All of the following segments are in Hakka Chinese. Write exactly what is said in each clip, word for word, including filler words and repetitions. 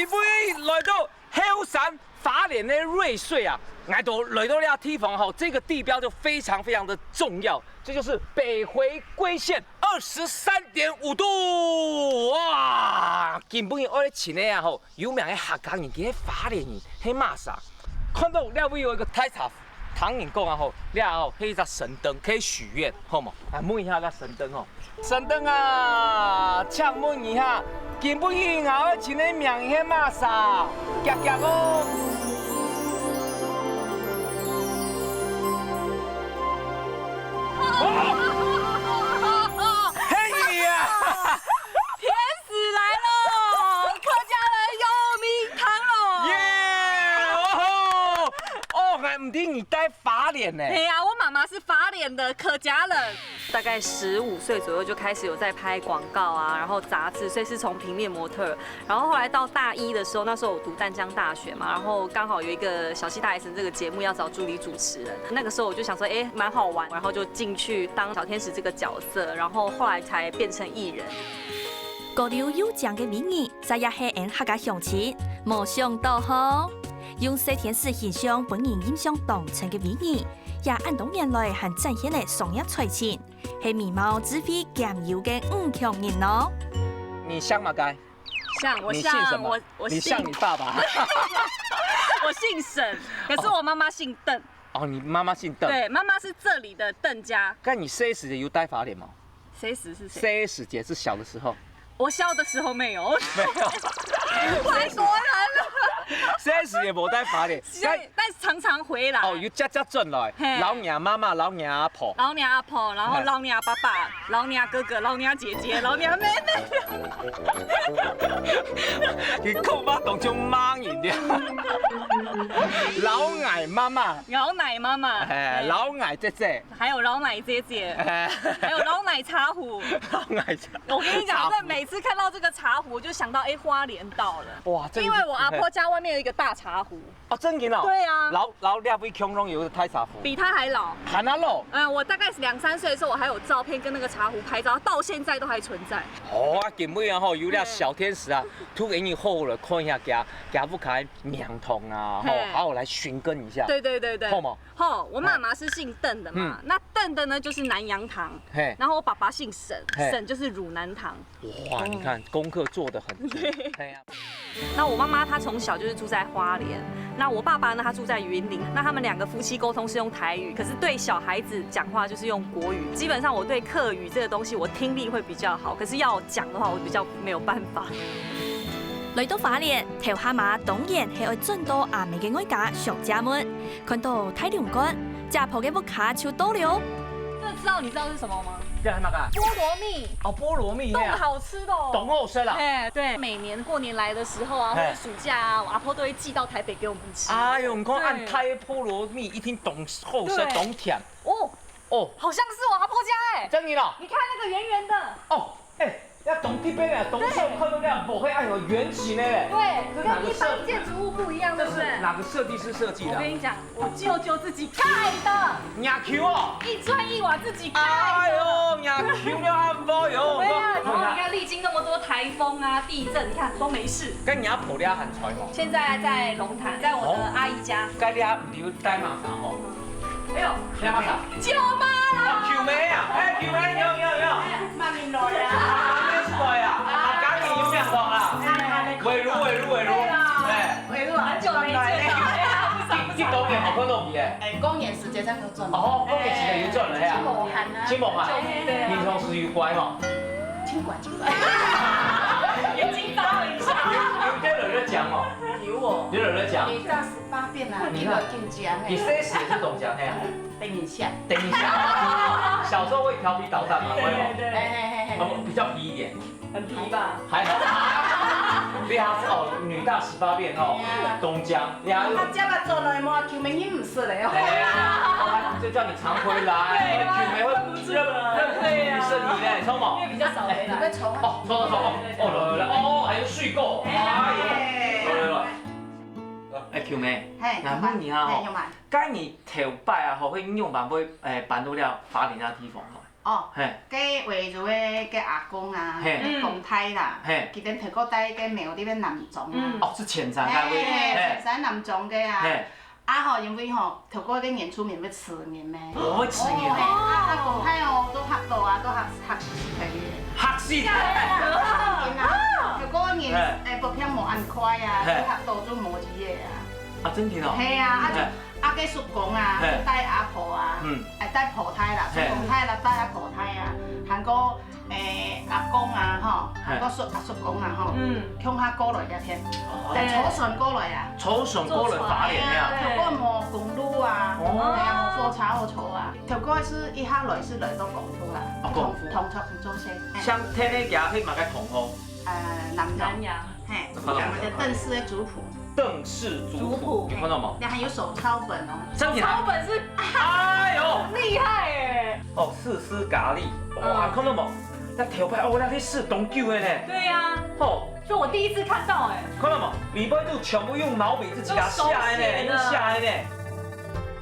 今晡日來到後山花蓮个瑞穗啊，𠊎兜來到這地方吼，這個地標就非常非常的重要，這就是北回歸線二十三點五度。哇！今晡日𠊎請个啊吼，有名个客家人，佢係花蓮人，係麼儕？看到這位有一個大茶 聽人講啊吼，這吼係一隻神燈，可以許願，好無？啊，問一下這神燈吼。神燈啊，請問一下，今晡日𠊎愛請个名係麼儕？遽遽哦！係啊！ 天使來了，客家人有名堂了。耶！哦吼！哦，𠊎毋知你戴花蓮呢。哎呀，我媽媽是花蓮的客家人。大概十五歲左右就開始有在拍廣告啊，然後雜誌，所以是從平面模特，然後後來到大一的時候，那時候我讀淡江大學嘛，然後剛好有一個小七大學生這個節目要找助理主持人，那個時候我就想說，哎，蠻好玩，然後就進去當小天使這個角色，然後後來才變成藝人。 高流又靚个美女，這也係𫣆客家鄉親，無想到吼！用小天使形象分人印象當深个美女，也恁多年來還展現了商業才情，係美貌、智慧兼優个女強人哦。你像麼个？像，我你姓什麼？像，我，我姓你像你爸爸？我姓沈，可是我媽媽姓鄧。哦，你媽媽姓鄧。對，媽媽是這裡的鄧家。該你細時節有戴花蓮無？誰死是誰？誰死節是小的時候。我小的時候沒有。沒有。外國人了。誰死也無戴花蓮。但，但常常回來。哦，有家家轉來，嘿。老娘媽媽、老娘阿婆。老娘阿婆，然後老娘爸爸、老娘哥哥、老娘姐姐、老娘妹妹。你講話當像罵人的。老娘媽媽。老娘媽媽。哎，嘿。老娘姐姐。 還有老奶姐姐，哎。還有老奶茶壺。老奶茶。我跟你講，茶壺。這每次看到這個茶壺，我就想到，哎，花蓮到了。哇，真的是，因為我阿婆家外面有一個大茶壺。哦，真的哦？對啊。然後，然後這位共樣有一個大茶壺。比他還老。還較老？嗯，我大概是兩三歲的時候，我還有照片跟那個茶壺拍照，到現在都還存在。哦，啊，今晡日啊吼，有這小天使啊，對。就給你好好的看一下佢，佢屋下个名堂啊，吼，嘿。好好來尋根一下。對對對對。好嗎？ 吼，我媽媽是姓鄧的嘛，嘿。嗯。那鄧的呢，就是南洋堂，嘿。然後我爸爸姓沈，嘿。沈就是汝南堂。哇，你看功課做得很足。對。嘿啊。那我媽媽她從小就是住在花蓮，那我爸爸呢，他住在雲林，那他們兩個夫妻溝通是用台語，可是對小孩子講話就是用國語。基本上我對客語這個東西，我聽力會比較好，可是要講的話，我比較沒有辦法。來到花蓮，頭下嘛當然係愛轉到阿姆个外家上家門。 看到大龍崁，姐婆个屋下就到了。這知道，你知道是什麼嗎？這係麼个？菠蘿蜜。哦，菠蘿蜜，當好吃的哦。當好食啊。哎，對，每年過年來的時候啊，嘿。或者暑假啊，我阿婆都會寄到台北給我們吃。哎喲，你看，對。恁大个菠蘿蜜，一定當好食，對。當甜。哦，哦。好像是我阿婆家哎。真的哦？你看那個圓圓的。哦， 哎，要懂地邊啊，懂事，對。看到那樣，不會愛有原型的。對，這哪個設，跟一般建築物不一樣，對不對？這是哪個設計師設計的啊？我跟你講，我舅舅自己蓋的。若舅哦。一磚一瓦自己蓋的。哎喲，若舅了恁好喲。對啊，然後你看歷經那麼多颱風啊、地震，你看都沒事。該若婆這下還在無？現在在龍潭，在我的阿姨家。哦。該這下毋知戴麼儕吼？ 哎喲，你好。舅媽啦！哦，舅姆啊，哎，舅姆，你好，你好，你好。哎，慢慢來啊。慢慢來啊，啊，家己有名堂啦。哎，哎，哎。圍爐，圍爐，圍爐。對啦。哎。圍爐，很久沒見了。哎呀，不少，不少。這，這過年好看到你哎。哎，過年時節正有轉來。哦，過年時節有轉來啊。哎，真無閒啊。真無閒。哎，對啊。平常時有乖吼。真乖，真乖。也緊張了一下。有，有在那在講哦。有哦。有在那講。你大 八遍啊，你看，你有中獎欸。你細時也係中獎，嘿啊。等一下。等一下，小時候會調皮搗蛋嗎？會嗎？對，對，對。哎，嘿，嘿，嘿。哦，比較皮一點。很皮吧？還好。對啊，哦，女大十八變哦，對啊。中獎，你還有，他家嘛轉來嘛，就沒認識了哦。哎呀，就叫你常回來，對啊，就沒會認，認，認識你嘞，知無？因為比較少回來。哎，你在抽啊？哦，抽，抽，抽，哦，對，對，對。哦，來，來，哦，還有水果，哎。哎喲，來，來，來。 哎，舅姆，嘿，𠊎問你啊吼，嘿，舅媽。該你頭擺啊吼，會仰般會，誒，搬到這花蓮這地方吼？哦，嘿。該畫圖个，个阿公啊，嘿。該公太啦，嘿。佢等頭過戴該廟裡个南庄啊。嗯。哦，係淺山該位，嘿，嘿，嘿。淺山南庄个啊。嘿。啊吼，因為吼，頭過个原住民會食人呢。哦，會食人哦。哦，嘿，啊，啊，公太哦，都嚇到啊，都嚇，嚇死佢。嚇死佢。嚇死人啊！頭過人，嘿。哎，步步無恁快啊，嘿。都嚇到就無去个啊。啊，真的哦。嘿啊，啊，就，嘿。啊，該叔公啊，嘿。就帶阿婆啊，嗯。哎，帶婆太啦，嘿。叔公太啦，帶阿婆太啊，還過 誒，阿公啊，吼，嘿。還過叔，阿叔公啊，吼，嗯。共下過來這片，哦。對。坐船過來啊。坐船過來花蓮啊。對。頭過無公路啊，哦。哎呀，無坐車好坐啊。頭過係一下來係來到廣府啦，哦，廣府。同，同，同做事。嘿。像天天佢係麼个同學？呃，南洋。南洋。嘿，哦。講个鄧氏的族譜。 鄧氏族譜，族譜，你看到嗎？嘿，你還有手抄本哦。真的啊？手抄本是，哎呦，厲害耶！哦，四絲蛤蜊，哇，嗯。看到嗎？那頭擺，哦，那個係當久的呢。對呀。哦。這我第一次看到哎。看到嗎？裡背都全部用毛筆自己給它下的呢，用手寫的。用下的呢。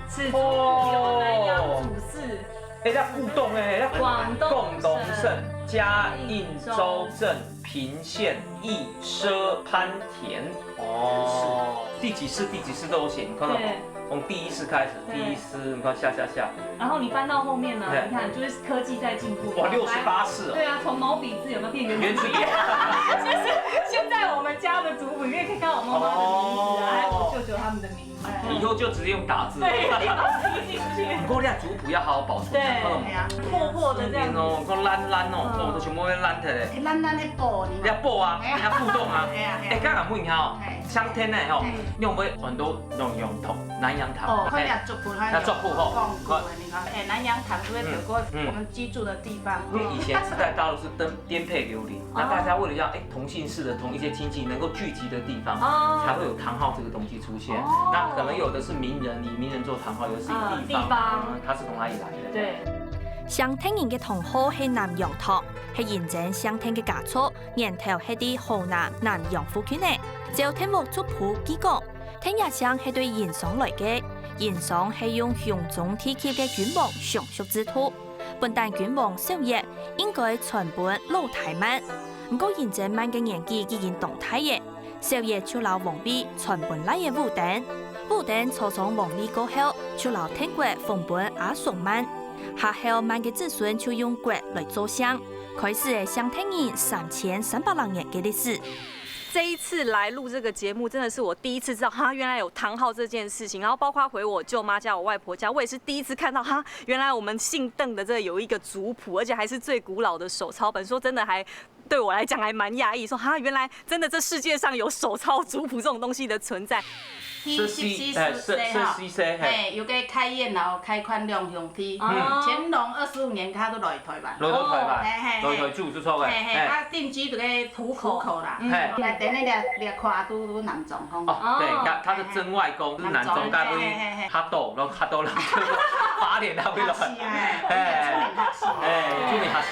此族譜由南洋祖氏。哦。哎，那古董哎，那廣東省。廣東省嘉應州鎮平縣義社潘田。 哦，第幾世、第幾世都有寫，你看到嗎？對。從第一世開始，對。第一世，你看下下下。然後你翻到後面呢，對。你看，就是科技在進步。哇，六十八世哦。對啊，從毛筆字有沒有變原子筆？原子筆。就是現在我們家的族譜裡面可以看到我媽媽的名字啊，哦。還有我舅舅他們的名字。以後就直接用打字。對，一定要踢進去。不過那族譜要好好保存，對。看到嗎？哎呀，破破的這樣子。哦，看爛爛哦，嗯。哦，都全部會爛的嘞。哎，爛爛的布，你看。要布啊，哎呀。要布洞啊。哎呀，哎呀。哎，剛剛問一下哦，嘿。 像天呢吼，嘿。你有沒有很多那種南洋堂？南洋堂，哦，嘿。看那族譜，那族譜吼。講古的，你看，哎，南洋堂是不是有過嗯，嗯。我們居住的地方？因為以前是在大陸是顛，顛沛流離，那大家為了要，哎，同姓氏的同一些親戚能夠聚集的地方，哦。才會有堂號這個東西出現。哦。那可能有的是名人，以名人做堂號，有的是以地方，嗯，地方。嗯，它是從哪裡來的？對。姓鄧人个堂號係南洋堂，係因為姓鄧个家族 源頭係在河南南陽附近个。照鄧屋族譜記講，鄧爺姓係對殷商來个，殷商係用雄中地級个君王相續制度，本旦君王少爺應該傳分老弟曼。毋過殷正曼个年紀已經當大了，少爺就摎王位傳分倈仔武登。武登坐上王位過後，就摎鄧國封分阿叔曼。下後曼个子孫就用國來做姓。 開始了姓鄧人三千三百零年个歷史。這一次來錄這個節目，真的是我第一次知道，哈，原來有堂號這件事情。然後包括回我舅媽家、我外婆家，我也是第一次看到，哈，原來我們姓鄧的這個有一個族譜，而且還是最古老的手抄本。說真的還，對我來講還蠻訝異，說，哈，原來真的這世界上有手抄族譜這種東西的存在。 十四，十四，哎，十，歲吼，十四歲，嘿。嘿，有个開業摎開墾兩兄弟，哦。乾隆二十五年佢都來台灣。來到台灣，哦。嘿，嘿，嘿。來台灣就出來，嘿，嘿，嘿。啊，定居這个浦口。浦口啦。嗯。嘿。來等於這，這塊都，都南庄吼。哦，對，哦。他，他的曾外公是南庄該位，嘿，嘿，嘿，嘿。較多，然後較多人就花蓮那邊來。學習，嘿，嘿。嘿，就沒學習。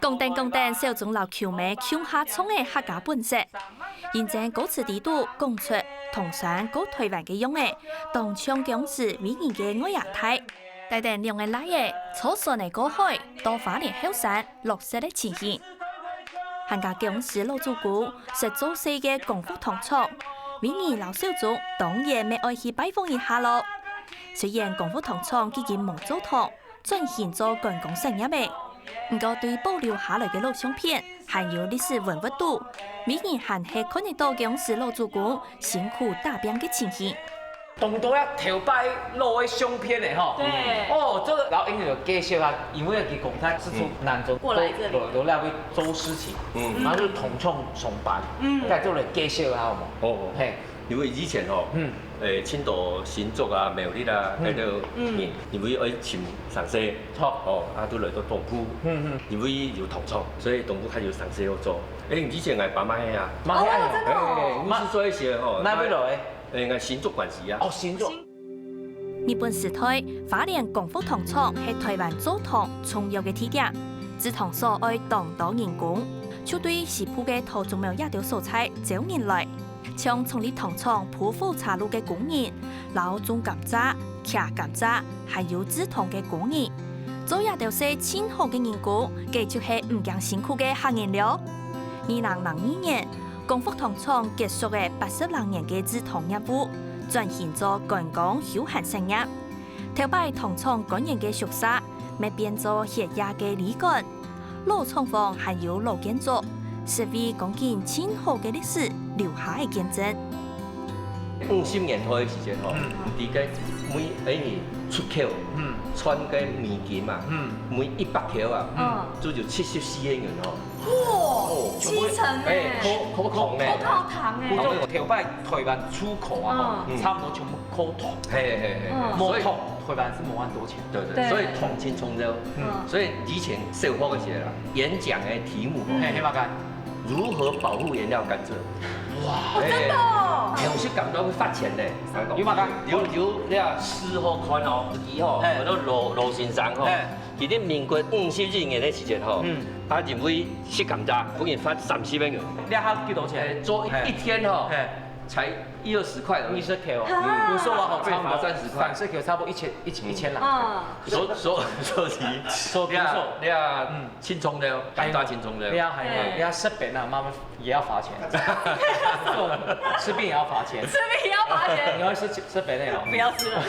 講等講等，小鍾摎舅姆共下唱个客家本色。 因正歌詞裡肚講出唐山過台灣个樣仔，當像該央時美人个外爺大，帶等兩个倈仔坐船仔過海，到花蓮後山落雪个情形。還加該央時老祖公識做事个光復糖廠，美人摎小鍾當然乜愛去拜訪一下囉。雖然光復糖廠既經無做糖， 轉型做觀光產業个。毋過對保留下來个老相片，還有歷史文物肚，美人還係看得到該央時老祖公辛苦打拚个情形。當多啊，頭擺老个相片个吼。對。哦，這個，然後因為有介紹啊，因為佢公太係從南庄過來這裡。來，來這位做事情，嗯。然後就糖廠上班，嗯。來做來介紹啊，好無？哦，哦。嘿。 因為以前吼，嗯。誒，青島、新竹啊、苗栗啊，嗯。該兜人，嗯。因為愛尋生活，好。哦，啊，都來到東部，嗯，嗯。因為有糖廠，所以東部較有生活好做。誒，以前𠊎爸媽遐啊，媽遐啊。哦，真的哦。誒，𠊎係做一些吼，哪位來？誒，𠊎新竹關西啊。哦，新竹。 日本時代，花蓮光復糖廠係台灣做糖重要个地點，製糖所愛當多人工，就對西部个桃竹苗這兜所在招人來，像重力糖廠鋪火車路个工人，摎種甘蔗、徛甘蔗，還有製糖个工人。做這兜事盡好个人工，該就係毋驚辛苦个客人了。二零零二年，光復糖廠結束了八十零年个製糖業務，轉型做觀光休閒產業。頭擺糖廠官員个宿舍，乜變做歇業个旅館。老廠房還有老建築，實為講緊盡好个歷史留下个見證。五十年代个時節吼，嗯。你个每，哎，出口，嗯。賺个美金啊，嗯。每一百箍啊，嗯。就有七十四个銀吼。哇，哦，七成呢。哎，可，可糖呢。可靠糖呢。有種頭擺台灣出口啊，嗯。差不多全部靠糖。嘿，嘿，嘿，嘿。嗯。無糖，所以台灣是無恁多錢。對，對，對。所以糖盡重要。嗯。所以以前小學个時候啊，演講个題目吼，嘿，嘿，麼个？如何保護原料甘蔗？哇，哦，真的哦。哎，有些感覺會罰錢呢，我跟你講。有麼个？有，有，你看，試好看哦，以後，嘿。我都羅，羅先生吼，嘿。 其實民國五十一年个時節吼，嗯。啊，因為食甘蔗，分人罰三十个銀。你還幾多錢？哎，做一，嘿。一天吼，嘿。才一二十塊而已。二十塊哦。嗯。有時候啊，吼，差不多被罰三十塊。三十塊差不多一千，一千，嗯。一千啦。嗯。所，所，所以，所以你看，你看，嗯。輕鬆的哦，哎，甘蔗輕鬆的哦。你看，還好，嘿。你看食品啊，慢慢 也要罰錢。吃冰也要罰錢。吃冰也要罰錢。你會吃，吃冰的哦？不要吃了。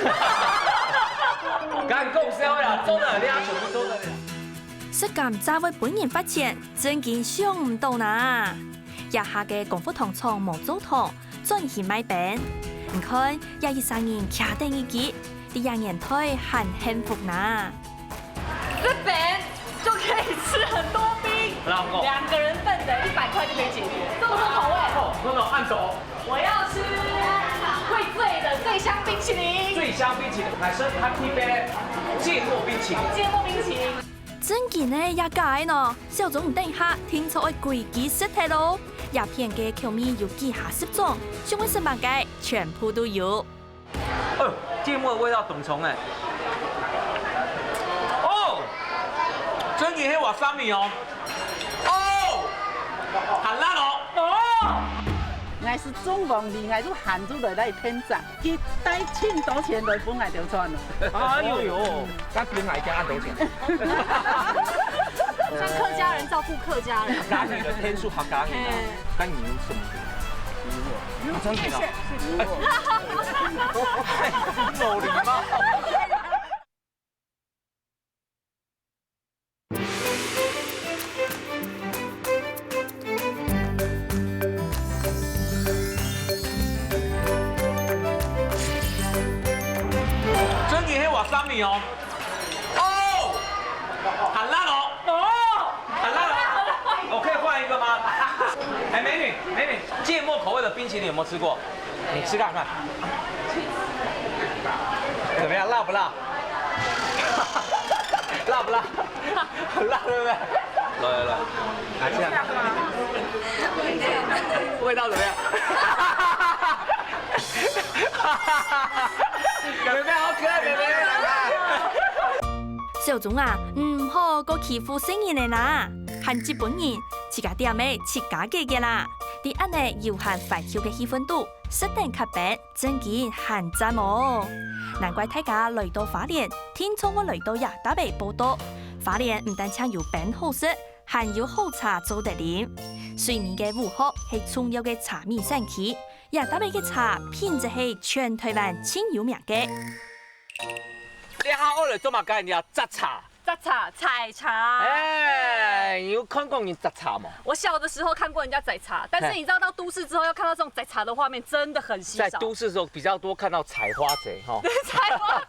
敢講笑啦，真的，你要全部做的。食甘蔗會分人罰錢，真經想毋到呢。這下个光復糖廠無做糖，轉型賣冰。你看，這一儕人徛等一支， 這樣年代還幸福呢。這邊就可以吃很多冰，很好夠。兩個人份的一百塊就可以解決，這麼多口味。哦，no no，按手。我要吃會醉的醉香冰淇淋。醉香冰淇淋，還是 Happy Bell 芥末冰淇淋。芥末冰淇淋。真經个也假个呢？小鍾等下定著愛歸支食忒咯。這片个口味有幾下十種，想愛食麼个全部都有。 哦，芥末的味道當重哎。哦，真的係wasabi哦。哦，還辣哦。哦，𠊎係中國人，𠊎就喊出來來添讚，佢帶盡多錢來分𠊎兜賺哦。哎喲喲，該分𠊎兜恁多錢。像客家人照顧客家人。客家人个天數客家人啊，嘿。該你有什麼？ 有真的哦。哎，有禮貌。真的係wasabi哦。 哦，還辣哦。哦，還辣哦。我可以換一個嗎？哎，美女，美女，芥末口味的冰淇淋有沒有吃過？你吃看看。怎麼樣，辣不辣？辣不辣？很辣，對不對？來，來，來。來，這樣。味道怎麼樣？妹妹好可愛，妹妹。小鍾啊，毋好過欺負細人仔啦，還日本人，自家店仔自家解決啦。在恁呢又還懷舊个氣氛肚，食等崁冰，真經還讚哦！難怪大家來到花蓮，定著會來到這搭仔報到。花蓮毋單淨有冰好食， 還有好茶做得啉。水面个烏鶴係重要个茶米產區，這搭仔个茶品質係全臺灣盡有名个。這下愛來做麼个？你愛摘茶？摘茶，採茶。哎，你有看過人摘茶無？我小的時候看過人家摘茶，但是你知道到都市之後要看到這種摘茶的畫面真的很稀少。在都市的時候比較多看到採花賊哈。採花賊，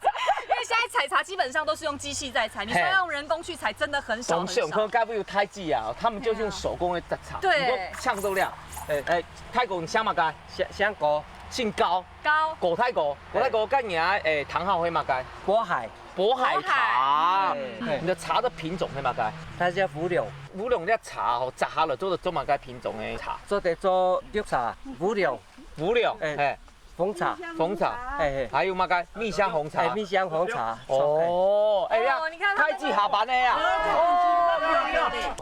因為現在採茶基本上都是用機器在採，你說要用人工去採，真的很少很少。當時我看該位有大姊啊，他們就是用手工來摘茶，對。毋過搶到了。哎，哎，大哥，你姓麼个？姓，姓高。姓高。高。高大哥，高大哥，該你啊，哎，堂號係麼个？渤海。渤海茶。哎，你的茶的品種係麼个？它叫烏龍。烏龍這茶吼，摘下來做得做麼个品種的茶？做得做綠茶、烏龍。烏龍，哎，嘿。 紅茶。紅茶，哎，哎。還有麼个？蜜香紅茶。哎，蜜香紅茶。哦，哎呀，哦，你看他們開季下班了呀。哦，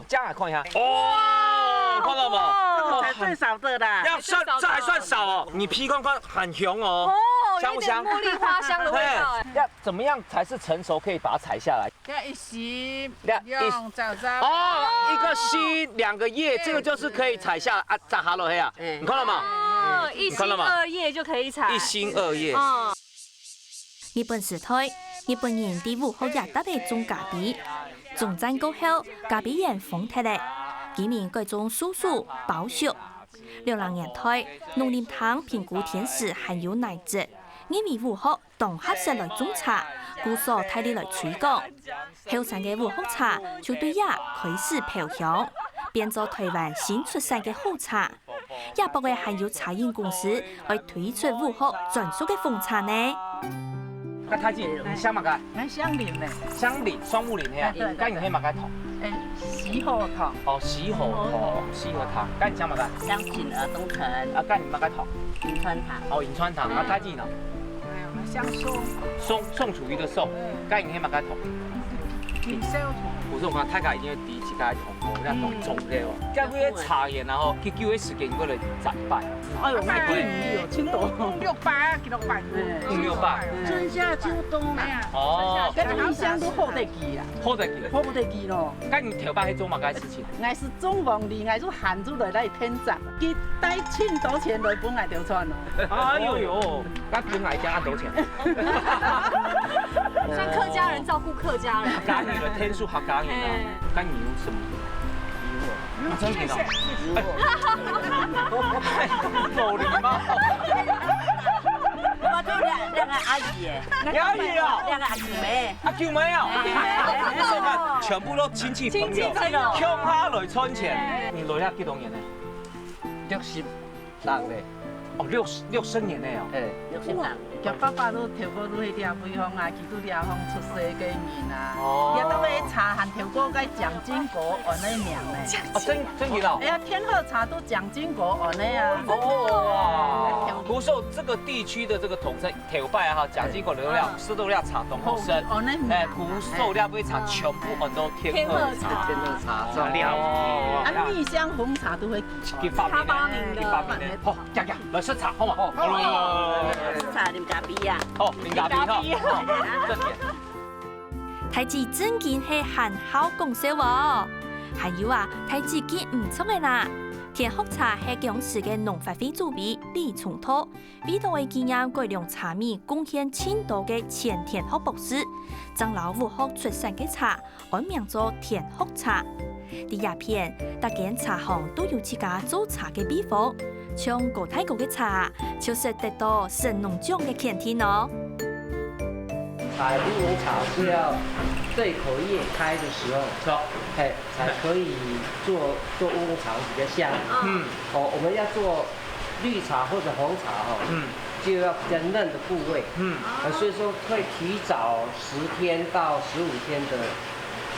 這樣來看一下。哇，看到嗎？哇，這才最少的啦。要算，這還算少哦。你鼻看看，很雄哦。哦，香不香？有點茉莉花香的味道哎。要怎么样才是成熟，可以把它采下来？要一心，要一两只。哦，一个心，两个叶，这个就是可以采下来啊，摘下来啊。你看到吗？哦，一心二叶就可以采。一心二叶。哦。日本时代，日本人在武学野搭仔种咖啡，种站过后，咖啡園荒忒了，居民改种樹薯、包粟。六零年代，農林廳评估甜柿含有奶質，认为武学 当合适来种茶，故所大力来推广。后生个武学茶就对這開始飄香，變做台灣新出產个好茶。這駁仔還有茶飲公司愛推出武學專屬个紅茶呢。啊，太子，你姓麼个？𠊎姓林个。姓林，雙木林嘿啊。對，對。該你係麼个堂？欸，喜和堂。哦，喜和堂，喜和堂。該你姓麼个？姓陳，呃，東陳。啊，該你麼个堂？銀川堂。哦，銀川堂。啊，太子呢？ 哎呀，𠊎姓宋。宋，宋楚瑜个宋，嗯。該你係麼个堂？平秀堂。我說我看大家一定會知自家个堂，𠊎講中个哦。該位个茶園，然後幾久个時間過來展擺？哎喲，那地理哦，真多。五六百啊，幾多百。嗯。五六百。春夏秋冬啦。哦。該米香都好得起啊。好得起。好得起咯。該你頭擺係做麼个事情？ 𠊎係種黃梨，𠊎就喊出來來騙人，佢帶盡多錢來分𠊎兜賺哦。哎喲喲，該分𠊎家恁多錢。像客家人照顧客家人。客家人个天數客家人啊，哎。該你有什麼？啊，真的哦。哎，有禮貌。我做兩，兩个阿姨耶。阿姨啊。兩个阿舅妹。 阿舅妹啊，哎。所以呢，全部都親戚朋友，親戚朋友。共下來賺錢。哎。你來這幾多年了？六十年了。哦，六十，六十年了哦。哎，六十年。佢爸爸都頭過都係這位方啊，佢都這方出世个人啊。哦。這兜个茶還頭過个蔣經國恁樣名呢。哦，真，真的哦。哎呀，天后茶都蔣經國恁樣啊。哦，哇。古時候這個地區的這個統稱 頭擺啊，哈，蔣經國留下，哎。四度料茶東後生，哦，恁樣。哎，古時候這杯茶全部很多天后茶。天后茶。天后茶，哦，了解。啊，蜜香紅茶都會。佢發明的，佢發明的。好，行，行，來食茶，好嘛？好，好，來，來，來，來，來。食茶啉咖啡啊。好，啉咖啡，哈。啉咖啡。好，這點。大姊正經係還好講笑哦。還有啊，大姊記毋著个啦。田學茶係當時个農發會主委李重道 為著愛紀念改良茶米貢獻盡多个前田學博士，正摎武學出產个茶安名做田學茶。在這片，逐間茶行都有自家做茶个秘方，像高大哥个茶，就識得到神農獎个肯定哦。採烏龍茶是要對口葉開的時候，嘿，才可以做，做烏龍茶會比較香。嗯。哦，我們要做綠茶或者紅茶哦，嗯。就要比較嫩的部位。嗯。呃，所以說會提早十天到十五天的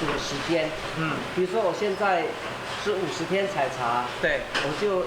這個時間。嗯。比如說我現在是五十天採茶，對。我就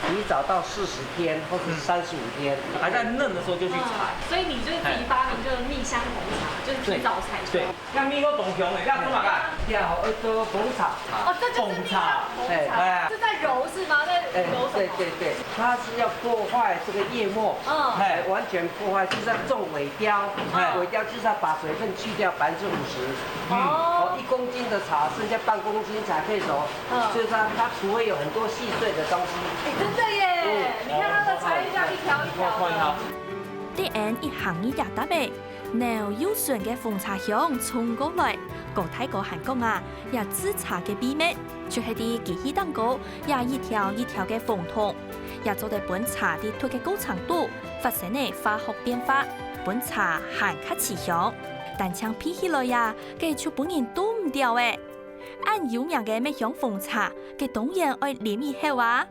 提早到四十天或者是三十五天。嗯。還在嫩的時候就去採。嗯，所以你就是自己發明這個蜜香紅茶，就是提早採收。對，對。 該味道當香誒，該做麼个？這吼，愛做紅茶。哦，這就是蜜香紅茶。紅茶。哎。是在揉是嗎？在揉什麼？哎，對，對，對，它是要破壞這個葉脈，嗯。哎，完全破壞，就是要種萎凋，哎。萎凋就是要把水分去掉百分之五十。嗯。哦。哦，一公斤的茶剩下半公斤才可以揉，嗯。所以它，它不會有很多細碎的東西。哎，真的耶！嗯。你看它的茶葉這樣一條一條的。我看一下。對，恁一行一呀搭誒， 濃又順个紅茶香衝過來，高大哥還講啊，這製茶个秘密，就係在機器頂高這一條一條个紅糖，也做得分茶在焙个過程肚發生个化學變化，分茶還較持香。單淨鼻起來啊，該就分人擋毋牢誒。恁有名个蜜香紅茶，該當然愛啉一口啊！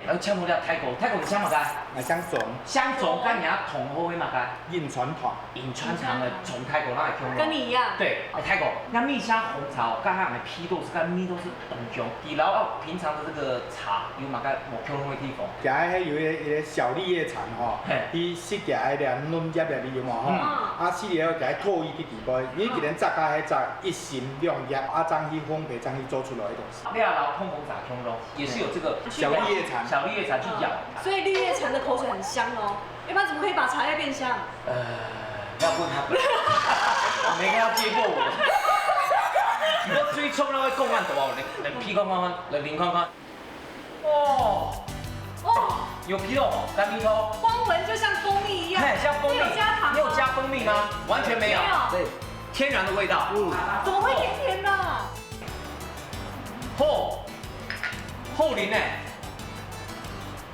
呃，請問一下，大哥，大哥你姓麼个？𠊎姓鍾。姓鍾，該你个堂號係麼个？銀川堂。銀川堂个鍾大哥，哪會共樣？跟你一樣。對，哎，大哥，該蜜香紅茶哦，剛剛的批都是跟蜜都是很香，你然後平常的這個茶有麼个無共樣的地方？佢還有一個，一個小綠葉蟬吼，嘿。佢食起來兩嫩葉葉有無吼？嗯。啊，食了後佢還吐一滴滴，因為佢連摘開還摘一心兩葉，啊，正去烘焙，正去做出來的東西。你也然後碰碰茶共樣。 也是有這個小綠葉蟬。小綠葉蟬去咬它。所以綠葉蟬的口水很香哦，要不然怎么可以把茶叶变香？呃，要问他本人，我没跟他接过吻。你都追冲那位共案的哦，你你鼻看看，来闻看看。哦，哦，有鼻哦，干鼻头。光闻就像蜂蜜一样，哎，像蜂蜜。你有加糖吗？你有加蜂蜜吗？完全没有。没有。对，天然的味道。嗯，怎么会甜甜的？哦，后灵呢？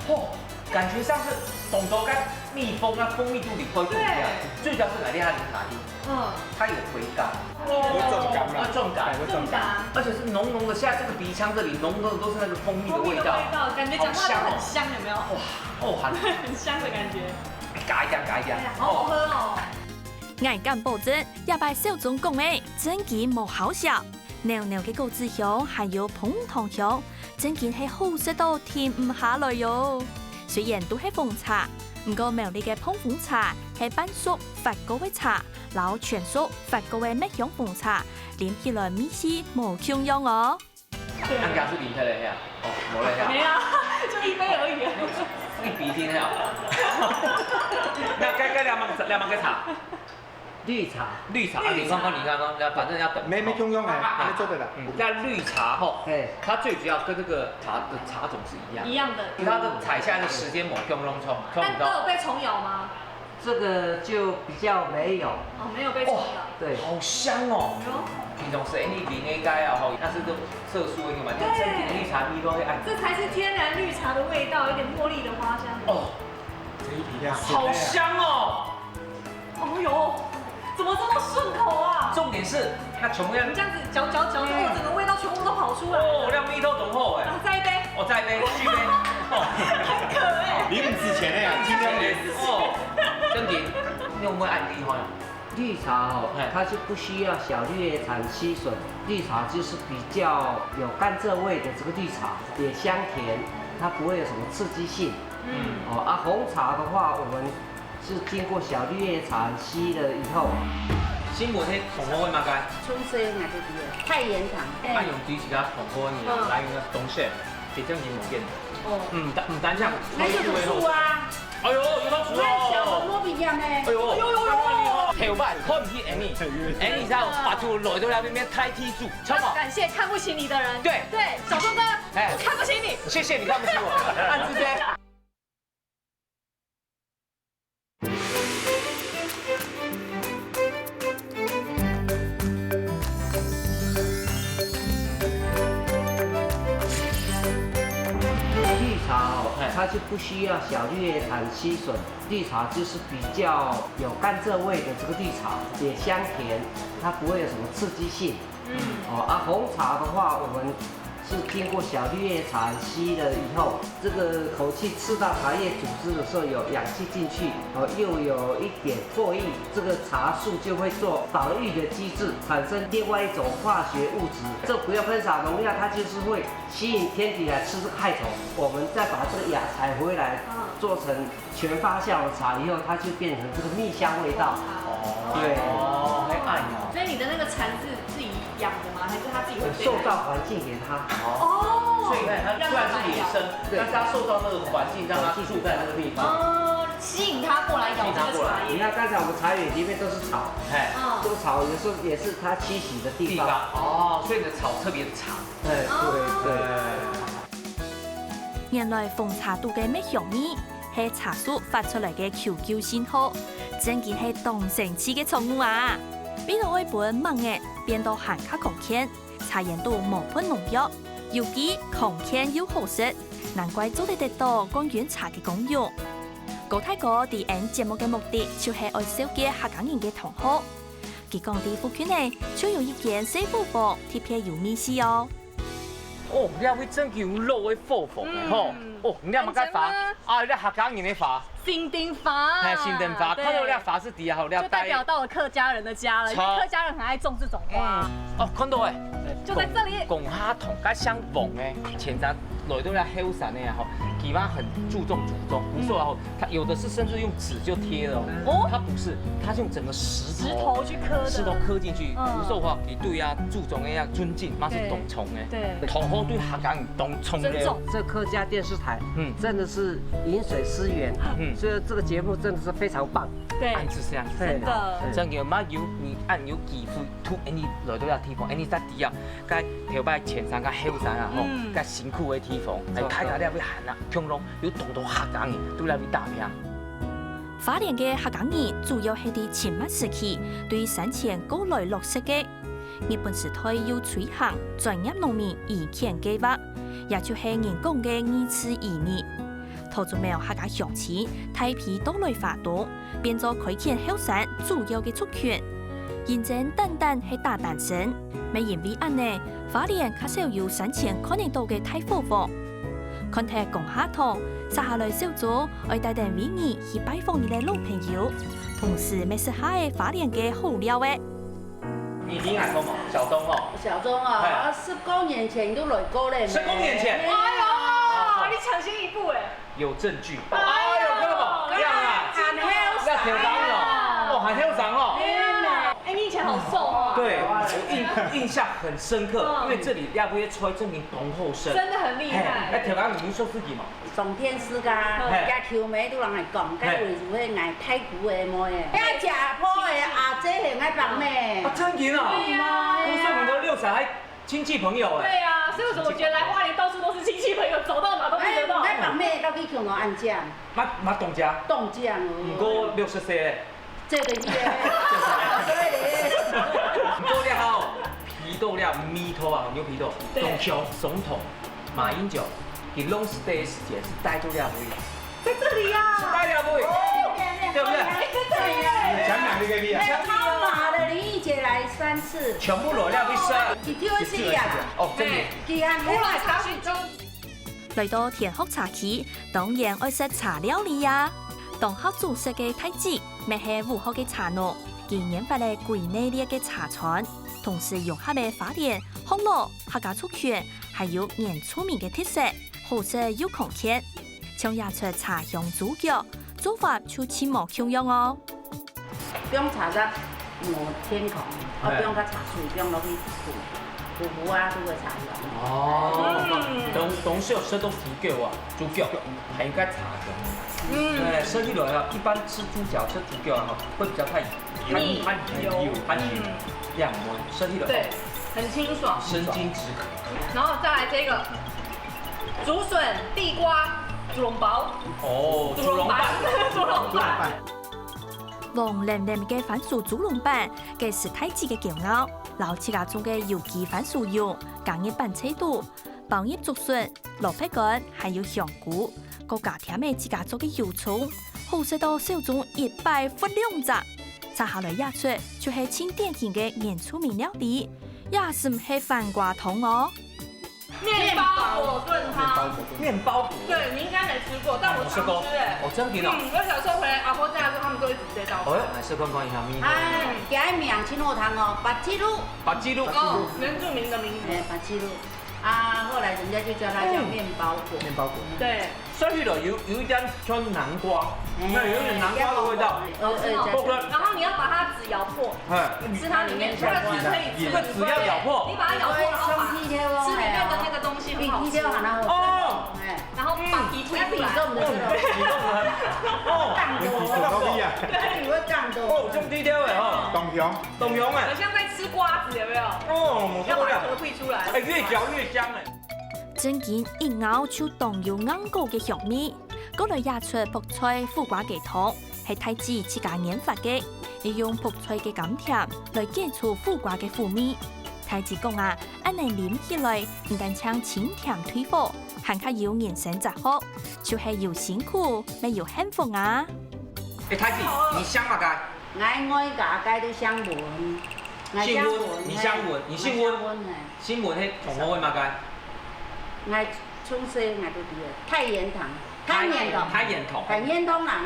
哦，感觉像是懂得跟蜜蜂啊、蜂蜜肚里偷一口一样。对，最主要是哪里它灵卡音？嗯，它有回甘，有重感嘛，有重感，有重感，而且是浓浓的，现在这个鼻腔这里浓浓的都是那个蜂蜜的味道，蜂蜜的味道，感觉讲话都很香，有没有？哇，哦，很很香的感觉。加一点，加一点，哎呀，好好喝哦。哦。 𠊎敢保證，這擺小鍾講个正經無好笑。濃濃个果子香，還有蜂糖香，正經係好食到停毋下來喲。雖然都係紅茶，毋過苗栗个膨風茶係半熟發酵个茶，摎全熟發酵个蜜香紅茶，啉起來味緒無共樣哦。 人家是零的了呀，哦，没了呀。没有，就一杯而已。你比听呀。那该该两毛两毛个茶，绿茶，绿茶，绿茶。你看看，你看看，那反正要等。没没共样哎，没做的啦。嗯，那绿茶吼，哎，它最主要跟这个茶的茶种是一样，一样的。它的采下来的时间没共样，冲，冲到。但都有被虫咬吗？ 这个就比较没有。哦，没有被虫咬。哦，对。好香哦。哎呦。平常时，哎，你闻应该啊，吼，那是都色素那个嘛，对。你真正绿茶蜜都会爱。这才是天然绿茶的味道，有点茉莉的花香。哦，这一瓶要好香哦。哦哟，怎么这么顺口啊？重点是，那全部要你这样子嚼嚼嚼，对。哦，整个味道全部都跑出来了。哦，那蜜都浓厚哎。啊，再一杯。哦，再一杯，续杯。哦。很渴哎。你不值钱的呀，今天哦，真的，你有没有按厉害？绿茶哦，哎。它是不需要小绿叶蝉吸吮，绿茶就是比较有甘蔗味的这个绿茶，也香甜，它不会有什么刺激性。嗯。哦，啊，红茶的话，我们是经过小绿叶蝉吸了以后，新闻迄同好个嘛个，冲水我就知了，太原糖。啊，用水是个同好个，嗯。来用个东西，比较黏黏的。哦。嗯，但嗯，但这样，那就毒素啊。哎呦，有道理哦。那小的莫比亚呢？哎呦，有有有有。头发看不起Annie，Annie在白头来到那边太剃度，知道吗？要感谢看不起你的人。对。对，小钟哥，哎。我看不起你。谢谢你看不起我，按时间。 绿茶哦，哎。它是不需要小绿叶蝉吸吮，绿茶就是比较有甘蔗味的这个绿茶，也香甜，它不会有什么刺激性。嗯。哦，啊，红茶的话，我们 是经过小绿叶蝉吸了以后，这个口气吃到茶叶组织的时候有氧气进去，哦，又有一点唾液，这个茶树就会做保育的机制，产生另外一种化学物质。这不要喷洒农药，它就是会吸引天敌来吃这个害虫。我们再把这个芽采回来，嗯。做成 全发酵的茶以后，它就变成这个蜜香味道。哦，对。哦，会暗哦。所以你的那个蝉是自己养的吗？还是它自己会飞来？塑造环境给它。哦，所以你看，它虽然是野生，让它来咬。对。但是它受到那个环境，让它住在那个地方。哦，吸引它过来咬这个茶叶。你看刚才我们茶园里面都是草，哎，嗯。这个草有时候也是它栖息的地方。地方，哦，所以你的草特别长。哎，对，对。哦。 原來紅茶肚个蜜香味係茶樹發出來个求救信號，真經係當神奇个作用啊！味道會分蠓仔變到還較康健，茶園肚無噴農藥，有機、康健又好食，難怪做得得到冠軍茶个光榮。高大哥在𫣆節目个目的就係愛紹介客家人个同好，佢講在附近呢，就有一間細伙房，特別有味緒哦。 哦，這位真經有老个伙房个吼。嗯。哦，你看麼个花？很靚啊。啊，這客家人个花。新丁花。哎，新丁花，對。看到這花是底下吼，這就代表到了客家人的家了，因為客家人很愛種這種花。嗯。哦，看到欸。就在這裡。講，講下同个姓王个，前陣來到這後山个啊，吼，佢嘛很注重祖宗。古時候啊，吼，他有的是甚至用紙就貼了哦。哦。他不是，他是用整個石頭，石頭去刻的。石頭刻進去。嗯。古時候啊，佢對啊，祖宗个啊，尊敬，嘛是當重个。對。對。同好對客家人當重个。尊重。這客家電視台，嗯。真的是飲水思源，嗯。所以這個節目真的是非常棒。對。恁仔細啊，真的。真个，嘛有，你恁有機會，突然你來到這地方，哎，你在地啊， 該頭擺前山佮後山啊，吼，嗯。該辛苦个地方，哎，著。大家這位還啊，共同有當多客家人都來位打拼。花蓮个客家人主要係在清末時期對山前過來落實个。日本時代又推行專業農民移遷計畫，也就係人講个二次移民。桃竹苗客家鄉親大批到來花東， 變做開墾後山主要个族群。認真單單係打單身，乜因為恁呢，花蓮較少有山前看得到个大火黃。看忒講下堂，接下來小組愛帶等維尼去拜訪你个老朋友，同時乜食下个花蓮个好料仔。 你，你來過無？小鍾哦。小鍾啊，嘿。十公年前就來過了呢。十公年前？哎呦，你搶先一步哎。有證據。哎呦，看到無？這樣啊。還後生。那挺高的哦。哦，還後生哦。哎，你以前好瘦哦。對，我印，印象很深刻，嗯。因為這裡要不要吹證明當後生。真的很厲害。嘿，那挺高，你說自己嘛。 上電視个，嘿。也求妹都人來講，該位就係𠊎大姑个妹仔。嘿。該姐婆个阿姐係𠊎伯姆。啊，真的啊？對啊。哦，所以你們都六嬸還親戚朋友哎。對啊，所以為什麼我覺得來花蓮到處都是親戚朋友，走到哪都遇得到。哎，𠊎伯姆到底窮到恁樣？嘛，嘛，當家。當家哦。毋過六十歲咧。 這個月。毋過了吼，鼻到了味道啊，牛鼻到，對。總統，總統馬英九，佢long stay時間係待到了位。在這裡啊。係待了位，對不對？哎，在這裡耶。講哪個厲害？哎，他馬了林義傑來三次。全部來了位食。佢挑一次啊。哦，真的。哎，佢還沒有來查詢中。 來到天福茶區，當然愛食茶料理啊！當合主食个大姊，乜係武學个茶農，佢研發了歸系列个茶餐，同時融合了花蓮、學老、客家族群，還有原住民个特色，好食又康健。像這出茶香豬腳，做法就盡無共樣哦。 放茶葉無健康，嘿。愛放个茶水放落去煮，補補啊，這個茶葉。哦，嗯。當，當時有食到豬腳啊，豬腳，還有該茶葉。嗯。對，食起來啊，一般吃豬腳、吃豬腳啊，會比較太，太，膩。太油，油，太油，嗯。這樣我食起來，對，很清爽。生津止渴。然後再來這個竹筍、地瓜、豬籠包。哦，豬籠粄。豬籠粄。 黃淰淰个番薯豬籠粄，該係大姊个驕傲。摎自家種个有機番薯蓉，加入粄脆肚，包入竹筍、蘿蔔乾，還有香菇，過加添仔自家做个油蔥，好食到小鍾一擺拂兩隻。接下來這出就係盡典型个原住民料理，也毋係番瓜湯哦。 麵包火燉湯。麵包火燉。對，你應該沒吃過，但我常吃欸。我吃過。哦，真的哦。嗯，我小時候回阿婆家的時候，他們都會煮這道菜。哦，來試看看一下，麵包。哎，佢个名真好聽哦，巴吉魯。巴吉魯。哦，原住民的名字。哎，巴吉魯。啊，後來人家就叫它叫麵包火。麵包火。對。 所以咯，有，有一點像南瓜，哎，那有點南瓜的味道。呃，呃，然後你要把它籽咬破，哎，吃它裡面，它的籽可以吃，這個籽要咬破。你把它咬破，然後把吃裡面的那個東西很好吃。比甜甜還好吃。哦。哎。然後把皮推出來。那比這種的，哦，哦，當多。對，你會當多。哦，這樣低調的哈。當香。當香欸。很像在吃瓜子，有沒有？哦，我受不了。要把殼推出來。哎，越嚼越香欸。 正經一咬就當有硬果个香味。過來這出覆菜苦瓜雞湯，係大姊自家研發个，利用覆菜个甘甜來解除苦瓜个苦味。大姊講啊，恁樣啉起來，毋單淨清甜退火，還較有人生哲學，就係有辛苦，乜有幸福啊！哎，大姊，你姓麼个？ 𠊎外家該都姓溫，𠊎姓溫，姓溫，你姓溫，嘿，你姓溫，𠊎姓溫，嘿。姓溫係同學个麼个？𠊎從細𠊎都知个，太原堂。太原堂。太原堂。太原堂啦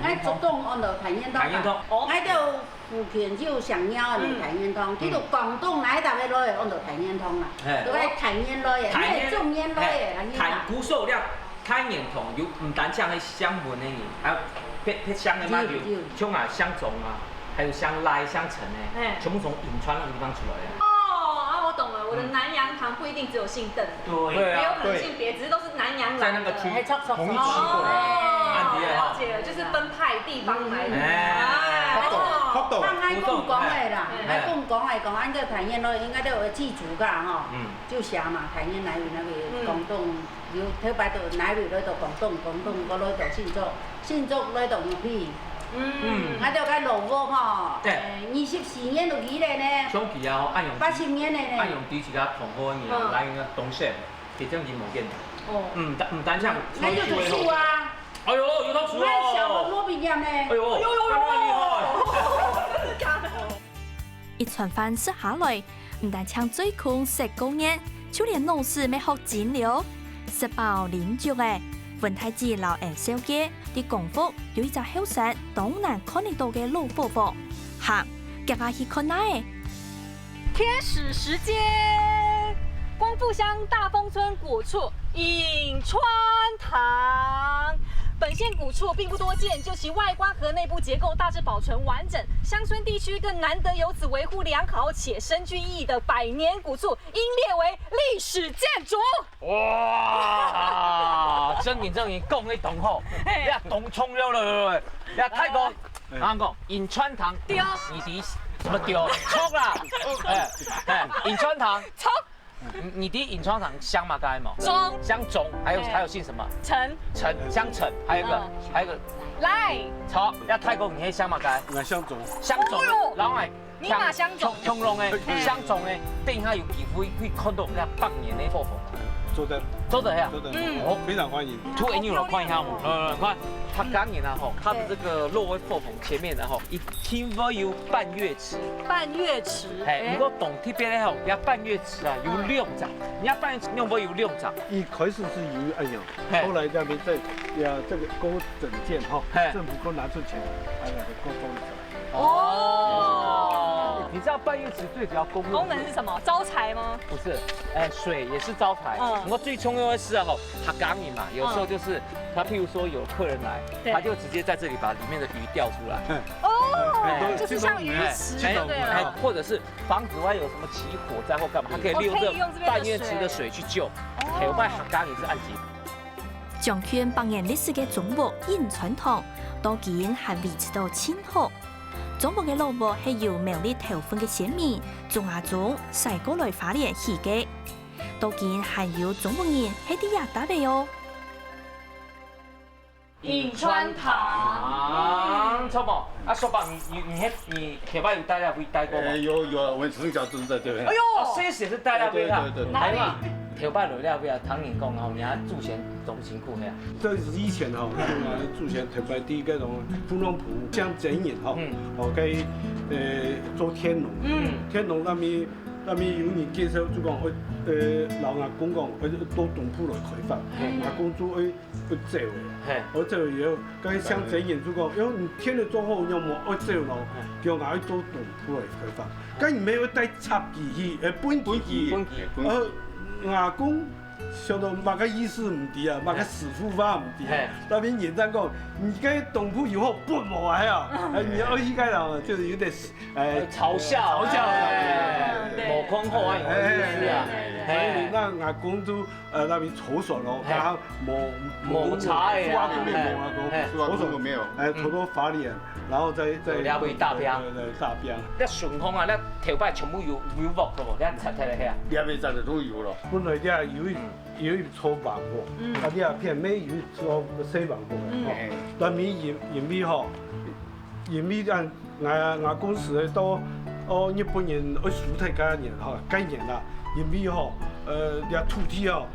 ，𠊎，𠊎竹東安到太原堂啦。太原堂。哦。𠊎兜附近就有上鳥个太原堂，嗯。佢就廣東來，大家來安到太原堂啦。嘿。都係太原來个，太原，毋係中原來个，嘿，太原啦。太，古時候了，太原堂有，毋單淨係姓文个人，還有別，別姓个嘛，有，有。有像啊，姓張啊，還有姓賴、姓陳个，嘿。全部從潁川那個地方出來的。哦，啊，我懂了，我的南洋堂不一定只有姓鄧的。嗯。對。對啊，也有可能姓別，對。只是都是南洋來的。在那個區，嘿，著，著，同一區，著。哦，對。恁樣的哈。了解了，就是分派地方來的。嗯。哎。哎，著。著，著。像𠊎講講个啦，嗯。𠊎講講个，講恁个太原咯，應該都有祭祖个吼，嗯。就寫嘛，太原哪位哪位，嗯。廣東，有頭擺到哪位來到廣東，廣東過來到新竹，新竹來到玉里。嗯。嗯。啊，就該老屋吼，對。哎，二十四年就起來呢，上去啊，恁樣，八十年了呢。恁樣，第一个同好个人啊，嗯。來个東勢。 佢正經無見。哦。毋單，毋單淨，那就讀書啊。哎喲，有讀書哦。𠊎小學畢業呢。哎喲，哎喲喲喲。恁厲害。真的假的？一餐飯食下來，毋單淨嘴空食過癮，就連腦屎乜學精了。食飽啉足个，文太子摎𫣆小姐，在光復有一隻後山當難看得到个老伙房，行，遽下去看哪仔。 天使時間，光復鄉大豐村古厝潁川堂。本縣古厝並不多見，就其外觀和內部結構大致保存完整，鄉村地區更難得有此維護良好且深具意義的百年古厝，應列為歷史建築。哇，正經正經，講得當好，嘿。你啊，當重要了，你啊，大哥，哎。 人講，潁川堂，對。你知什麼對？著啦。哎，哎，潁川堂。著。你，你知潁川堂姓麼个無？鍾。姓鍾，還有，哎。還有姓什麼？陳。陳，姓陳，還有一個，嗯。還有一個。賴。著，這大哥你係姓麼个？𠊎姓鍾。姓鍾，哦喲。然後哎，你嘛姓鍾。共，共樣个，嘿。姓鍾个，等一下有機會會看到該百年个伙房。做得。做得呀。做得。嗯。哦。非常歡迎。 Two N U來看一下無？呃，看，客家人啊吼，他的這個老个伙房前面啊吼，一定會有半月池。半月池，嘿，哎。毋過當特別个吼，這半月池啊，有兩隻，嗯。你看半月池仰會有兩隻？一開始係有恁樣，嘿。後來這邊在，呀，這個過整建吼，嘿。政府過拿出錢，哎呀，過裝一下。 哦。你知道半月池最主要功能是什麼？功能是什麼？招財嗎？不是，哎，水也是招財。嗯。不過最重要的是啊，吼，客家人嘛，有時候就是他，譬如說有客人來，對。他就直接在這裡把裡面的魚釣出來。哦，哎，就是像魚池就對了。哎，或者是房子外有什麼起火災或幹嘛，他可以利用這半月池的水去救。哦，可以用這邊的水。哦。哎，有賣客家人是按揭。將近百年歷史个鍾屋潁川堂，到今還維持到盡好。 鍾屋个老屋係由苗栗頭份个先民鍾阿忠徙過來花蓮起个，到今還有鍾屋人係在這搭个哦。潁川堂。啊，著無？啊，叔伯，你，你，你，你頭擺有戴這位戴過嗎？哎，有，有，我們從小就是在這邊。哎喲，哦，所以也是戴這位啊。對，對，對，對。哪裡？哎呀，頭擺來這位啊，聽人講哦，你祖先 辛苦嘿啊。這是以前吼，祖先特別在該種富農埔，鄉鎮人吼，嗯。哦，該，呃，做田農。嗯。田農那邊，那邊有人介紹就講，呃，摎阿公講，呃，到東埔來開發。嗯。阿公就愛，愛走个。嘿。愛走以後，該鄉鎮人就講，喲，你田都做好，仰無愛走咯？嘿。叫𠊎愛到東埔來開發。該你乜愛帶插旗去，呃，分旗去。分旗，分旗。呃，阿公 想到麼个意思毋知啊，麼个師傅話毋知啊。嘿。那邊人在講，你該東埔有好分無啊？哎呀，哎，你愛去該啦，就是有點，哎，呃，嘲笑。嘲笑。哎，對。無空後啊，有意思啊。哎，對，對，對。所以那阿公就，呃，那邊搓手咯，嘿。剛剛抹，抹茶哎呀，抹啊，抹啊，嘿。搓手。沒有。哎，搓到花蓮，然後再，再，有了不起大標。對，對，對，大標。那順風啊，那頭擺全部有，有屋个無？你看拆，拆了遐。了不起，拆了都有了。本來這有一 有一座橫屋，嗯。啊，這片乜有一座細橫屋个吼。嗯。但係因，因為吼，因為恁，𠊎，𠊎公司个到，哦，日本人愛收忒該年吼，該年啦，因為吼，呃，這土地哦，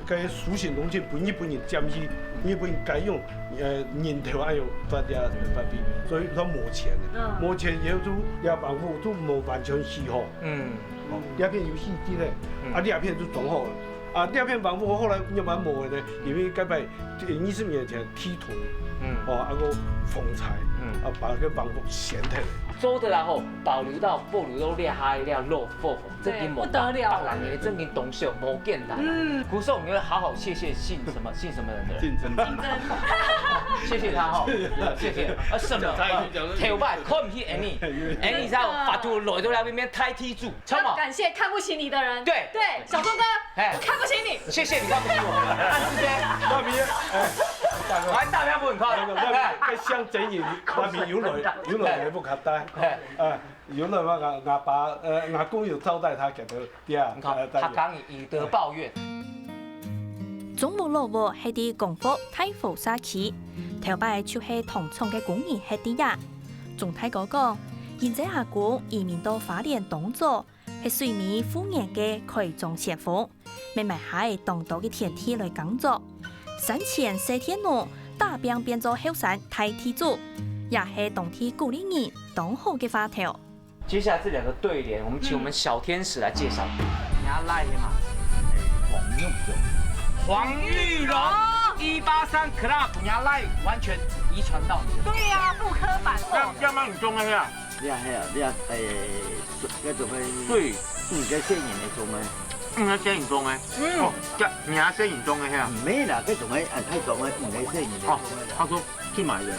該蘇醒東進分日本人佔去，日本人改用，呃，人頭愛用發這發揮，所以佢無錢个。嗯。無錢以後就這橫屋就無完全起好。嗯。哦，這片有四支个，嗯。啊，這片就裝好了。啊，這片房屋後來慢慢無了呢，因為該擺二十年前地動，嗯，哦，啊个風災，嗯，啊，把該房屋掀起來。周德來吼，保留到，保留到這下這老屋吼，真經無，對，不得了。別人个真經當少，無簡單啊。嗯。古時候我們要好好謝謝姓什麼，姓什麼人的人。競爭。競爭。謝謝他吼，謝謝。啊，什麼？頭擺看毋起Annie，Annie在法度來到那邊變大地主， 要感謝看不起你的人。對。對，小鍾哥，哎，看不起你。謝謝你看不起我。但是呢，那邊，哎，大哥，我還大家不很快。那个，那个，哎，像真人，那邊有來，有來不卡帶。哎，哎，有來嘛，我，我爸，呃，我公有招待他，給他，對啊，你看，呃，他剛以德報怨。中屋老屋係在光復大和社區，頭擺就係糖廠个工人歇在這。鍾大哥講，因為阿公移民到花蓮當早， 係水美富源个開張先鋒，乜買下當多个田地來耕作。山前細田農，打拚變做後山大地主，也係當地鼓勵人當好个話頭。接下來這兩個對聯，我們請我們小天使來介紹。你要賴的嗎？黃玉榮。黃玉榮，哦。一八三club，你要賴，完全遺傳到你的。對呀，復刻版。要，要幫你種那個啊。 你啊，係啊，你啊，誒，該種个，對。毋該細人个種个。毋該細人種个。嗯。哦，該你啊細人種个係啊。毋係啦，該種个，啊，太種个，毋係細人个種个啦。哦，他說去買的。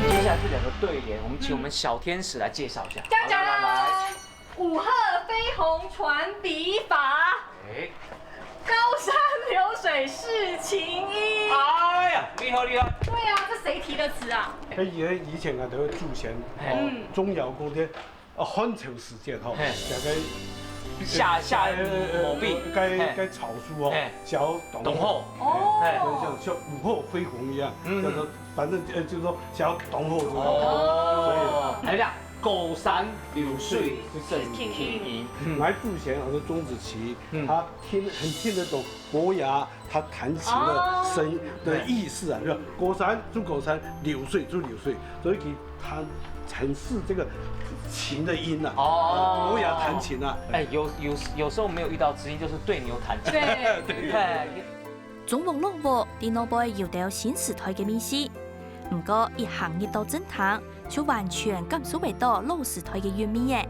接下來這兩個對聯，我們請我們小天使來介紹一下。鏘鏘鏘！好，來，來，來。五鶴飛鴻傳筆法。哎。高山流水是情意。哎呀，厲害，厲害。對啊，這誰提的詞啊？哎，以前，以前啊，都會祖先，嘿。哦，嗯。鍾繇講个， 呃，漢朝時節吼，嘿。這個夏，夏，呃，呃，某地，該，嘿。該草書哦，嘿。寫當好。當好。哦。嘿。像，像五鶴飛鴻一樣，嗯。叫做，反正，呃，就是說寫當好，對吧？哦。所以，哎呀，高山流水是情意。嗯。來之前，我說鍾子期，嗯。他聽，很聽得懂伯牙 他彈琴的聲音，哦。的意思啊，就高山，就高山，流水，就流水，所以佢彈，彈是這個琴的音啊，哦。伯牙彈琴啊。哎，有，有，有時候沒有遇到知音，就是對牛彈琴。對。對。鍾屋老屋在外背有兜新時代个味緒，毋過一行入到正廳，就完全感受會到老時代个韻味耶。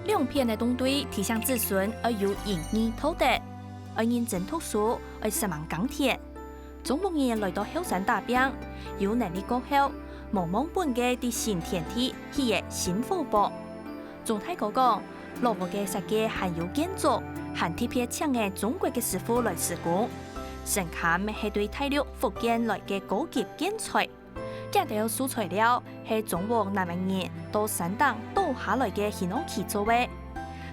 兩片个棟對提醒子孫愛有仁義道德， 愛認真讀書，愛煞猛耕田。鍾屋人來到後山打拚，有能力過後，無忘本个在新天地起个新伙房。鍾大哥講，老屋个設計還有建築，還特別請个中國个師傅來施工。承坎乜係對大陸福建來个高級建材。 這兜素材料係鍾屋男仔人到山頂倒下來个烯囊期做个，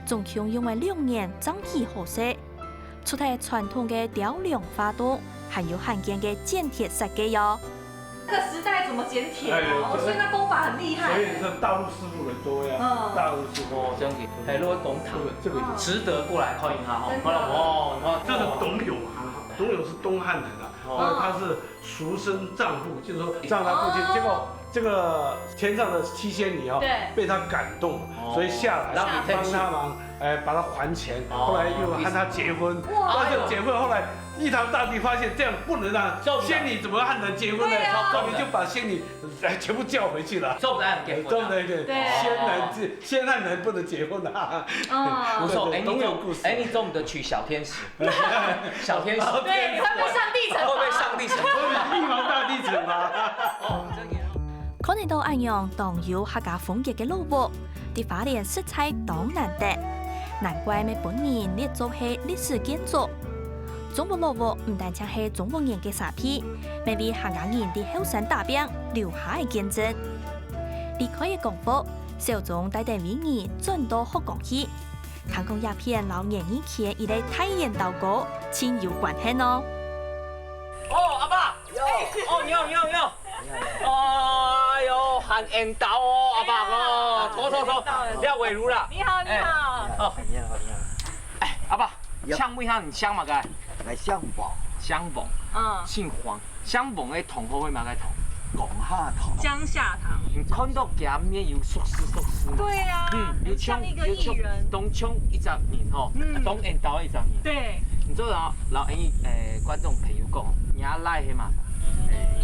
總共用了兩年正起好勢。除忒傳統个雕梁畫棟，還有罕見个剪鐵設計喲。這個時代怎麼剪鐵啊？哎，哦，所以那工法很厲害。所以是大陸師傅來做呀，嗯。大陸師傅。哦，這樣子，哎，如果懂他，這個，這個有。值得過來看一下哈。真的。看到，哦，你看，這是董永啊，董永是東漢人啊，哦。那他是 俗稱丈夫，就是說讓他父親，哦。結果這個天上的七仙女哦，對。被他感動，哦。所以下來讓你幫他忙，哎，把他還錢，哦。後來又和他結婚，哇。但是結婚後來一堂大地發現這樣不能啊，做不得。仙女怎麼和人結婚呢？對啊。後面就把仙女，哎，全部叫回去了。做不得結婚啊。對對對，對。仙男，仙和人不能結婚啊。哦。不錯，對對，哎，你懂，董永故事。哎，你懂得娶小天使。 小天使。對，你會被上帝懲罰。會被上帝懲罰。會被玉皇大帝懲罰。哦，真的。看得到恁樣當有客家風格个老屋，在花蓮實在當難得，難怪乜分人列做係歷史建築。鍾屋老屋毋單淨係鍾屋人个沙鼻，乜為客家人在後山打拚留下个見證。離開个光復，小鍾帶等委員轉到福岡去。 聽講這片摎演藝圈一個大緣投稿盡有關係哦。哦，阿爸！喲！哦，你好，你好，你好！哎喲，還緣投哦，阿爸哦，坐坐坐，你好，你好。你好，你好。哎，哦，你好，你好。哎，阿爸，喲。請問一下，你姓麼个？來姓黃，姓黃，嗯，姓黃，姓黃个同學會嘛个同，講下同，江夏堂。你看到佢面有熟似熟似嘛？對啊，嗯，有像，很像一個藝人。有像，當像一隻人吼，嗯，當緣投一隻人。對，你做老老恩，誒，觀眾朋友講，你阿賴係嘛？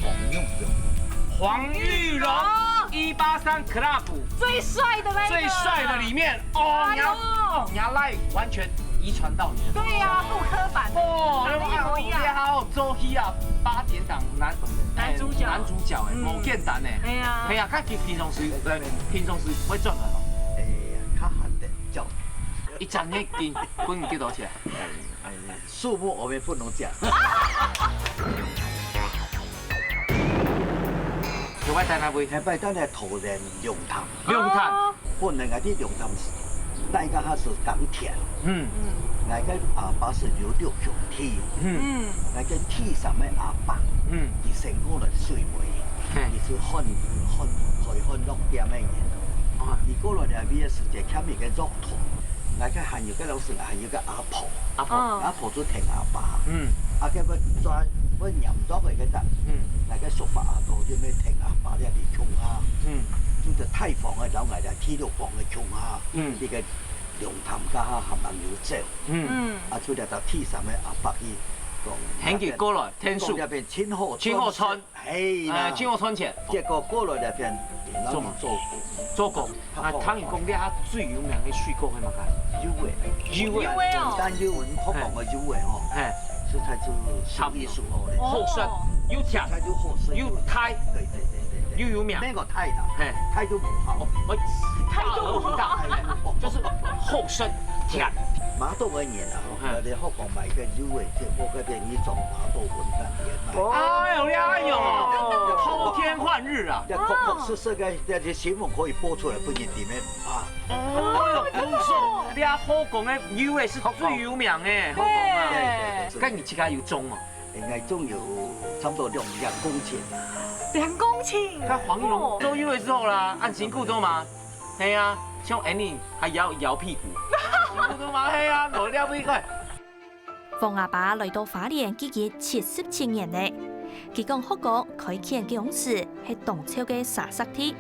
黃永榮，黃玉榮，一八三 club 最帥的那一個啊。最帥的裡面，哦，你阿，哎呦，哦，你阿賴完全遺傳到你的。對呀，復刻版的，哦，長得一模一樣。哎呀，好，做戲啊，八點檔男，男主角。哎，男主角，哎，嗯，無簡單呢。哎呀，哎呀，佢平常時，呃，平常時會轉來哦。哎呀，較閒的，較，一隻月給，分你幾多錢？哎，哎，數目我們不能講。頭擺在哪位？頭擺在那桃園龍潭。 龍潭。哦。本來𠊎在龍潭，大家還係耕田。嗯。𠊎个阿爸係有六兄弟。嗯。嗯。𠊎个第三个阿伯，嗯，佢先過來水尾，嘿，佢係漢，漢，開漢藥店个人。哦。佢過來這位个時節，欠一個藥頭。𠊎个還有個老師，還有個阿婆。阿婆。嗯。阿婆就疼阿爸。嗯。啊，該個抓，會黏著个該隻，嗯，𠊎个叔伯阿哥就會疼阿爸這位鄉下。嗯。 就係大房个，摎𠊎兜第六房个鄉下，嗯，一個龍潭家下還蠻有走。嗯。嗯。啊，就這到第三个阿伯去講，喊佢過來，天數。講這片清河，清河村。嘿啦。哎，清河村前。結果過來這片，摎佢做工。做工。啊，聽人講，這下最有名个水果係麼个？柚仔。柚仔。柚仔哦。但柚仔，福岡个柚仔吼，嘿，實在係數一數二个。好食，哦，又甜，實在係好食，又大。對，對，對。 又有名。那個大啦，嘿，大就無效。哦，哎，大而無大，大而無效。就是好食甜。麻豆个人啊，吼，嘿，在福岡買个柚仔，結果該邊一種麻豆文旦也賣。哎呦，哎呦，偷天換日啊！這確確實實个，這些新聞可以播出來，分人點个啊。哦，不錯，你看福岡个柚仔係最有名个，福岡啊。對，對，對，對。該你自家有種哦？ 應該總有差不多兩，兩公頃啊。兩公頃？該黃玉榮做柚仔之後啦，恁辛苦做嘛？係啊，像Annie還搖，搖屁股，辛苦做嘛？係啊，無了不起。黃阿爸來到花蓮已經七十七年了。佢講福岡開墾个時係當潮个沙石地，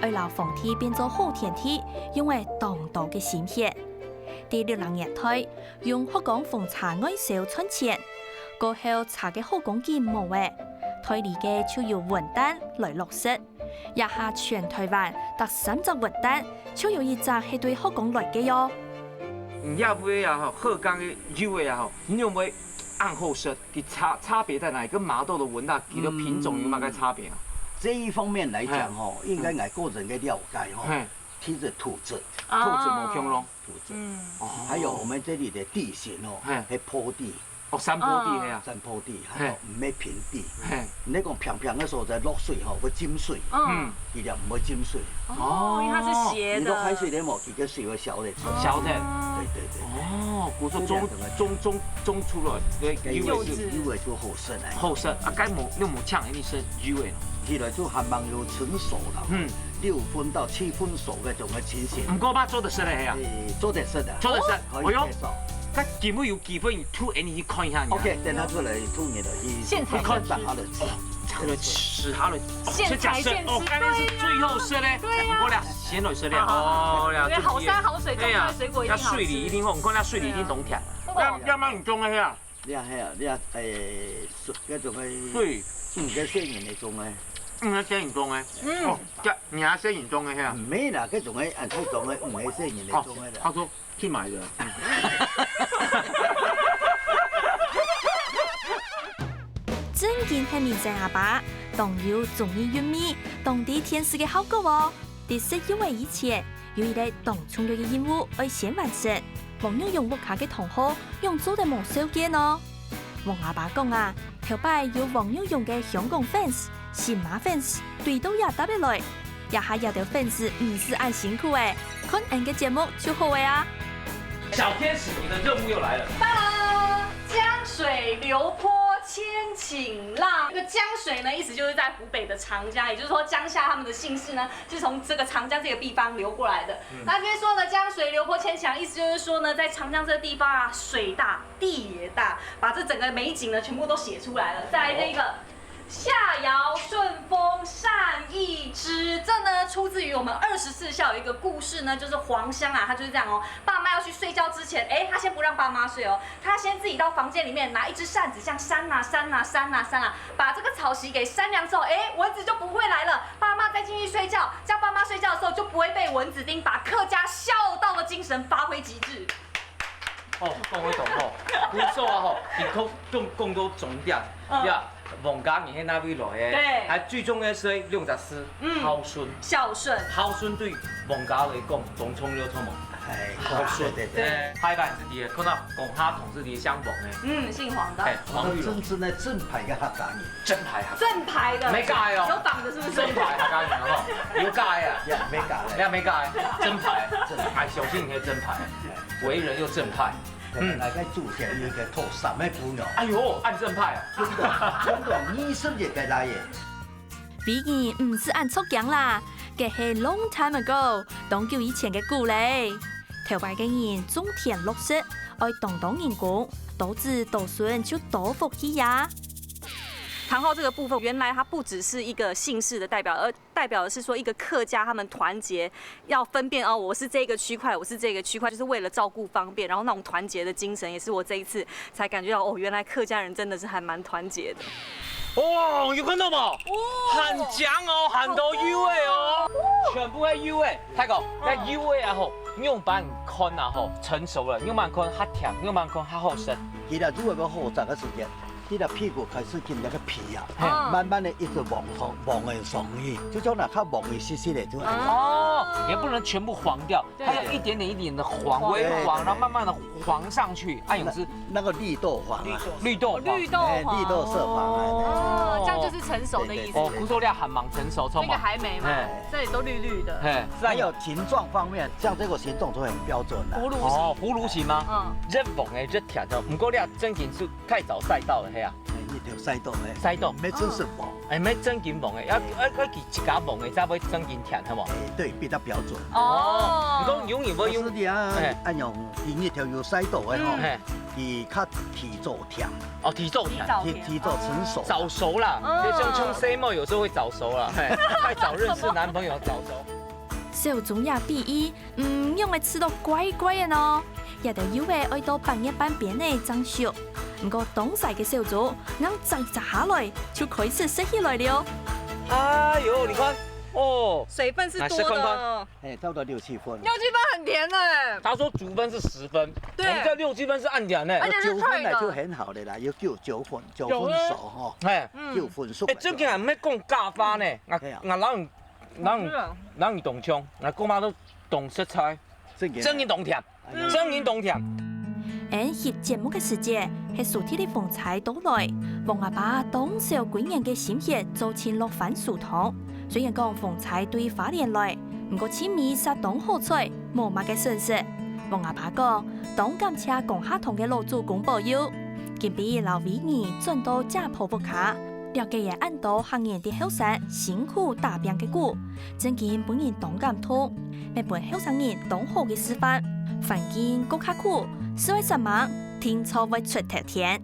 愛摎荒地變做好田地，用了當多个心血。在六零年代， 用福岡風車外銷賺錢，過後車个好光景無了，代理个就由文旦來落實。這下全臺灣逐三隻文旦就有一隻係對福岡來个喲。你這位啊吼，福岡个柚仔啊吼，你仰會恁好食？佢差，差別在哪裡？跟麻豆的文旦，佢个品種有麼个差別啊？這一方面來講吼，嘿，應該𠊎個人个了解吼，嘿，其實土質，土質無共樣。 土質。嗯。哦。還有我們這裡的地形哦，嘿，係坡地。哦，山坡地，嗯，係啊。山坡地，嘿，還有毋係平地。嘿。你講平平个所在落水吼，會浸水。嗯。佢就毋會浸水。哦，因為它是斜的。你落海水了無，佢个水會消得出。消得。對，對，對，對。哦，故所種，種，種，種出來个柚仔，柚仔就好食來。好食啊，該無，你有無像恁樣食柚仔？起來就還蠻有成熟啦。嗯。 六分到七分熟个種个情形。毋過嘛，做得食个係啊？誒，做得食个。做得食。哦，可以接受。哎喲，該今晡日有機會，你渡𠊎去看一下你啊。OK，等下出來渡你了，你現場看。看下了。哦，這個試下了。哦，現採現吃，這假設，哦，該是最好食个。對啊。毋過啦，先來食了。哦，了，因為好山好水種出來的水果一定好吃。哎呀，該水梨一定好，你看該水梨一定當甜。對啊。要，要麼你種个係啊？ 這係啊，這，誒，該種个，對。五個細人个種个。五個細人種个。嗯。哦，這，你還細人種个係啊？毋係啦，該種个，恁樣種个，五個細人个種个啦。哦，他說去買的。正經係明星阿爸，當有綜藝韻味，當知電視个效果哦。 在食柚仔以前，有一個當重要个任務愛先完成。黃玉榮屋下个同學仰做得無收件呢？黃阿爸講啊，頭擺有黃玉榮个香港fans、新馬fans追到這搭仔來，這下這兜fans毋使恁辛苦了，看𠊎个節目就好了啊。小天使，你的任務又來了。當當，江水流波千頃浪。这个江水呢，意思就是在湖北的长江，也就是说江夏他们的姓氏呢，是从这个长江这个地方流过来的。那这边说呢，江水流过千顷浪，意思就是说呢，在长江这个地方啊，水大地也大，把这整个美景呢全部都写出来了。再来这个。夏瑶顺风扇一支，这呢出自于我们二十四孝有一个故事呢，就是黄香啊，她就是这样哦，爸妈要去睡觉之前，哎，她先不让爸妈睡哦，她先自己到房间里面拿一只扇子，这样扇啊扇啊扇啊扇啊，把这个草席给扇凉之后，哎，蚊子就不会来了。爸妈再进去睡觉，叫爸妈睡觉的时候就不会被蚊子叮，把客家孝道的精神发挥极致。哦，讲得懂吼，不错啊吼，你讲讲讲到重点，嗯呀，王家人係哪位來个？對還最重要係兩隻字，嗯孝順。孝順，孝順對王家來講，當重要，著無？哎，孝順。對對對。哎，下擺係知个，看到講下同事个姓王个，嗯，姓黃的。哎，黃玉龍，真正个正牌个客家人，正牌啊，正牌的，沒改哦有仿的是不是？正牌客家人吼，有改啊。也沒改了。你還沒改，正牌，正牌哎，小心你係正牌，為人又正派。嗯，來个祖先有个討三个姑娘，哎呦，恁正派啊！總共二十一个倈仔。偉人毋使恁著驚啦，該係long time ago，當久以前个古咧。頭擺个人種田落食，愛當多人工，多子多孫就多福氣呀。唐号这个部分，原来它不只是一个姓氏的代表，而代表的是说一个客家他们团结，要分辨哦，我是这个区块，我是这个区块，就是为了照顾方便，然后那种团结的精神，也是我这一次才感觉到哦，原来客家人真的是还蛮团结的。哇，有看到無？很強哦，很多幼的哦，全部係幼的。大哥，該幼的啊吼，仰般看啊吼，成熟了，仰般看較甜，仰般看較好食。佢若如果个好食个時間，佢个屁股開始跟那个皮啊，嗯慢慢的一直黃上黃个上去，就像那較黃个細細个就。哦，也不能全部黃掉，對它要一點點一點的黃，微黃，然後慢慢的黃上去。哎，有時那个綠豆黃啊，綠豆黃。綠豆黃，哎綠豆色黃啊。哦，这样就是成熟的意思。哦，古早料還蠻成熟，这个还没嘛哎，这里都绿绿的。嘿，還有形狀方面，像這個形狀就很標準了。葫蘆哦，葫蘆形嗎？嗯，一黃个一甜哦，不過你正經係太早曬到了，係啊，哎，一條曬到哎，曬到。沒真係黃，哎，無正經黃个，要要要佢自家黃个，才會正經甜，係無？哎，對，比較標準。哦，你講永遠會用是的啊哎，哎呀，第一條有曬到个吼，嘿，佢較提早甜，哦，提早甜，提早提提早成熟。早熟啦，嗯就像像 Samo 有時候會早熟啦，嘿，太早認識男朋友早熟。小豬也比喻，嗯，仰會食到怪怪个呢？這兜幼个愛到八月半邊仔正熟，毋過當細个小豬，硬摘摘下來就開始食起來了。哎呦，你看，哦，水分是多的哦，哎，差不多六七分。六七分很甜呢。他說九分是十分，對我們這六七分是暗甜呢。而且是脆的九分呢就很好的啦，有九九分，九分熟哈，哎，嗯九分熟。哎，正經還沒講假話呢，哎呀我我老老老你懂窮，我姑媽都懂食材，正經正經懂甜，正經懂甜。恁翕節目个時節，係書店个風采到來，王阿爸當少歸年个心血做盡落番薯湯。雖然講風采對花蓮來，毋過盡味煞當好彩，無麼个損失。王阿爸講，當感謝江夏堂个老祖公保佑，今晡日摎偉人轉到姐婆屋下，了解了恁多客人在後山辛苦打拚个故，正經分人當感動。 乜分後生人當好个示範。環境過較苦，食愛煞猛，定著會出頭天。